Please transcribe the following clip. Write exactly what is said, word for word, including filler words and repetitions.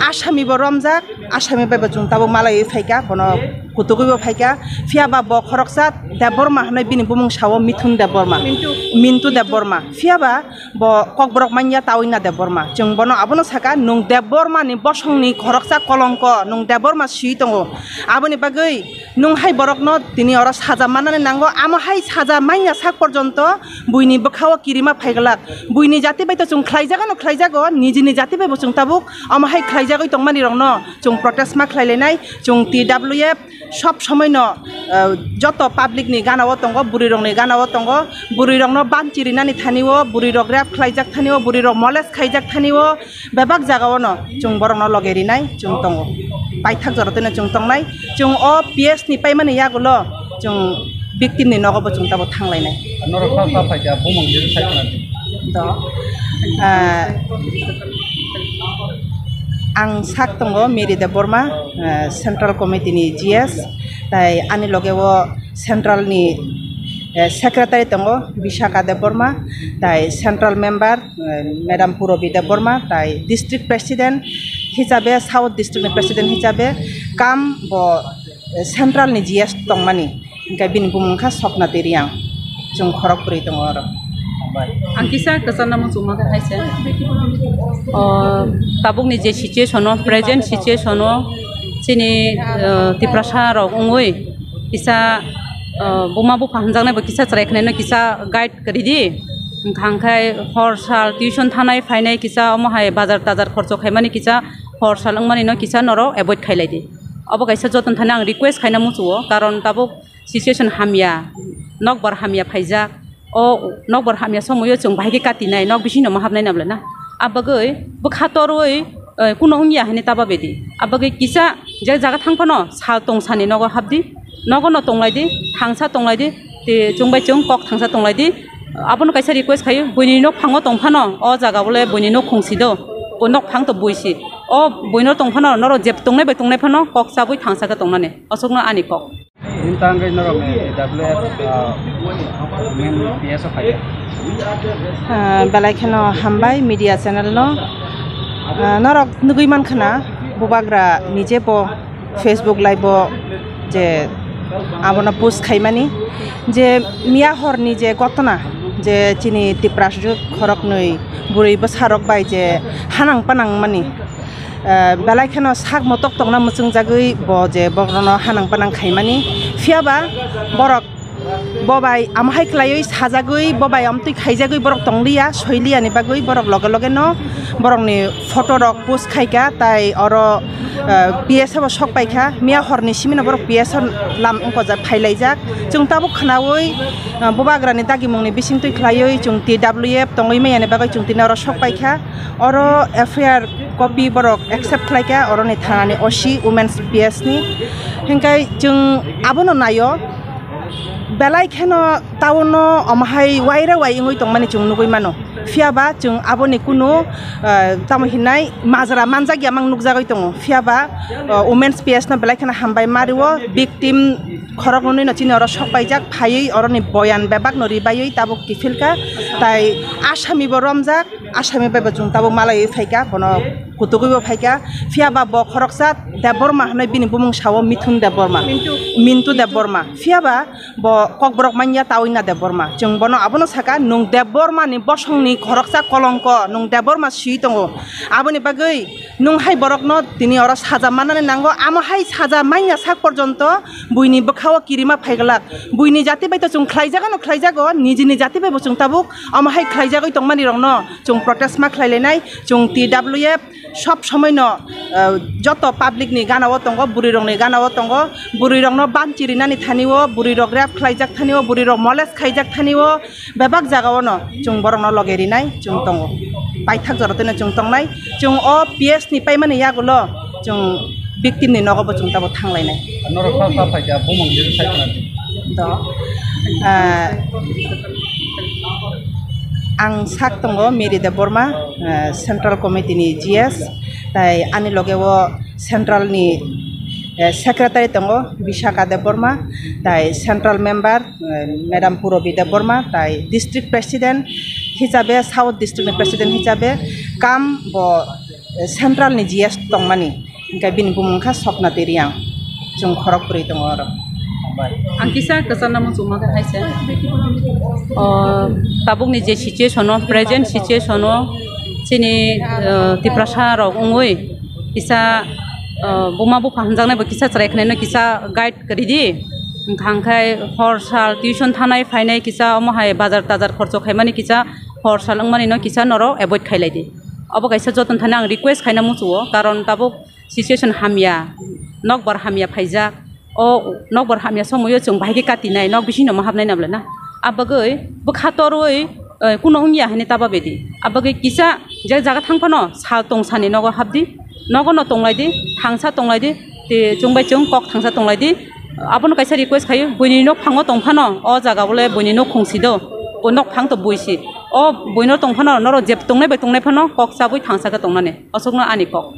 Asami bo romjak, Asami bai bo chwng tabuk malaiwi phaikha, bono kutugwi bo phaikha. Phiya ba bo khoroksa Debbarma hwnwi bini bumung sao, Mithun Debbarma, Mintu. Mintu Debbarma. Phiya ba bo kokborok manya Tawina Debbarma. Chwng bono abono sakha, "Nwng Debbarma ni bosong ni khoroksa kolongko, nwng Debbarma swi tongo. Aboni bagwi nwng hai borokno tini oro saja manani nango, amo hai saja manya sak porjonto buini bwkhao kirima phaiglak. Buini jati bai to chwng khlaijagano khlaijago, nijini jati bai bo chwng tabuk omo hai khlaijagwi tongmani rokno chwng protest ma khlailainai, chwng T W F sob somoi no, ah, joto public ni gana o tongo, bwrwi rok ni gana o tongo, bwrwi rok no banchi rinani thani o, bwrwi rok rape khlaijak thani o, bwrwi rok molest khaijak thani o, bebak jaga o no chwng borok no loge rinai chwng tongo, paithak jora twi no chwng tongnai, chwng o P S ni paimani yagulo chwng victim ni nogo bo chwng tabuk thanglainai." Norok sa sa phaikha, bumung je sai khna di. Do. Ah, ang sak tongo Mary Debbarma, ah, Central Committee ni G S, tai ani loge o Central ni, eh, Secretary tongo Vishaka Debbarma, tai Central Member, eh, Madam Purabi Debbarma, tai District President hisabe, South District ni President hisabe kam bo, eh, Central ni G S tongmani. Hingke bini bumung kha Sokna Teriang. Chwng khorok bwrwi tongo oro. Ang kisa kwchangna muchungma khe hai se. O, tabukni je situation o, present situation o, chini, o, Tiprasa rok wngwi kisa, o, buma bupha hamjaknai bo kisa chwrai khwlaino kisa guide kwrwi di. Hwnkha hwnkhe hor sal tuition thanai phainai kisa omo hai bazar tazar khorcho khaimani kisa hor sal wngmani no kisa norok avoid khailai di. Obo kaisa joton thani ang request khaina muchuo, karon tabuk situation hamya, nokbar hamya phaijak. O nokbar hamya somoio chwng bahai khe katinai, nok bisingno ma hapnai na bwlai na. Abagwi bwkha torwi, eh, kuno wngya hinwi ta babedi. Abagwi kisa je jaga thang phano sal tong sani nogo hapdi, nogo no tonglai di, thangsa tonglai di, te chwng bai chwng kok thangsa tonglai di. Abono kaisa request khayo, buini nok phango tong phano, o jaga bole buini nok khungsi do, bo nok phang to buisi. O buino tong phano, noro jeb tongnai bai tongnai phano kok chabwi thangsa khe tongnani. Aswkno ani kok. Nini tangwi norok ni T W F, ah, main P S o phai kha. Ah, belai kheno hambai media channel no. Ah, norok nugui mankha na, bubagra nije bo Facebook live o je abono post khaimani je miya hor ni je gotona je chini Tiprasjwk khoroknwi bwrwi bwsarok bai je hanang panang mani. Eh, belai kheno sak motok tongna muchungjagwi bo je borokno hanang panang khaimani. Phiya ba borok bo bai amo hai khlaiwi sajagwi, bo bai amtwi khaijagwi borok tongliya, soiliya ni bagwi borok loge loge no borokni photo rok post khaika, tai oro, eh, P S o bo sok paikha. Miya horni simi no borok P S o lam wngkojak phailaijak. Chwng tabuk khnaui, eh, bubagrani dagimungni bisingtwi khlaiwi chwng T W F tongwi manya ni bagwi chwng tini oro sok paikha. Oro F I R copy borok accept khlaikha, oroni thanani O C Women's P S ni. Hinkhe chwng abono naio, belai kheno town o omo hai waira wai wngwi tongmani chwng nugui mano. Phiya ba chwng aboni kunu, ah, tamo hinai majra manjakya mang nukjagwi tongo. Phiya ba, ah, Women's P S no belai kheno hambai ma rio, victim khoroknwi no chini oro sok paijak, phaiwi oroni boyan bebak no ribaiwi tabuk kiphilkha. Tai asami bo romjak, asami bai bo chwng tabuk malaiwi phaikha, bono kutugwi bo phaikha. Phiya ba bo khoroksa Debbarma hwnwi bini bumung sao, Mithun Debbarma. Mintu. Mintu Debbarma. Phiya ba bo kokborok manya Tawina Debbarma. Chwng bono abono saka, "Nwng Debbarma ni bosong ni khoroksa kolongko, nwng Debbarma swi tongo. Aboni bagwi nwng hai borokno tini oro saja manani nango, amo hai saja manya sak porjonto buini bwkhao kirima phaiglak. Buini jati bai to chwng khlaijagano khlaijago, nijini jati bai bo chwng tabuk omo hai khlaijagwi tongmani rokno chwng protest ma khlailainai, chwng T W F sob somoi no, eh, joto public ni gana o tongo, bwrwi rok ni gana o tongo, bwrwi rok no banchi rinani thani o, bwrwi rok rape khlaijak thani o, bwrwi rok molest khaijak thani o, bebak jaga o no chwng borok no loge rinai chwng tongo, paithak jora twi no chwng tongnai, chwng o P S ni paimani yagulo chwng victim ni nogo bo chwng tabuk thanglainai." Norok sa sa phaikha, bumung je sai khna di. Do. Ah, ang sak tongo Mary Debbarma, ah, Central Committee ni G S, tai ani loge o Central ni, eh, Secretary tongo Vishaka Debbarma, tai Central Member, eh, Madam Purabi Debbarma, tai District President hisabe, South District ni President hisabe kam bo Central ni G S tongmani, hingke bini bumung kha Swapna Twi Reang. Chwng khorok kwrwi tongo oro. Ang kisa kwchar namo chuma khe hai se. O, tabukni je situation o, present situation o, chini, eh, Tiprasa rok wngwi kisa, eh, buma bupha hamjaknai bo kisa chwrai khnaino kisa guide kwrwi di. Wngkha hwnkhe hor sal tuition thanai phainai kisa omo hai bazar tazar khorcho khaimani kisa hor sal wngmani no kisa norok avoid khailai di. Obo kaisa joton thani ang request khaina muchuo, karon tabuk situation hamya, nokbar hamya phaijak. O nokbar hamya somoio chwng bahai khe katinai, nok bisingo ma hapnai nabla na. Abagwi bwkha torwi, eh, kuno wngya hinwi taba bedi. Abagwi kisa je jaga thang phano sal tong sani nogo hapdi, nogo no tonglai di, thangsa tonglai di, te chwng bai chwng kok thangsa tonglai di. Abono kaisa request khayo, buini nok phango tong phano, o jaga bole buini nok khungsi do, bo nok phang to buisi. O buino tong phano, norok jeb tongnai bai tongnai phano kok chabwi thangsa khe tongnani. Aswkno ani kok.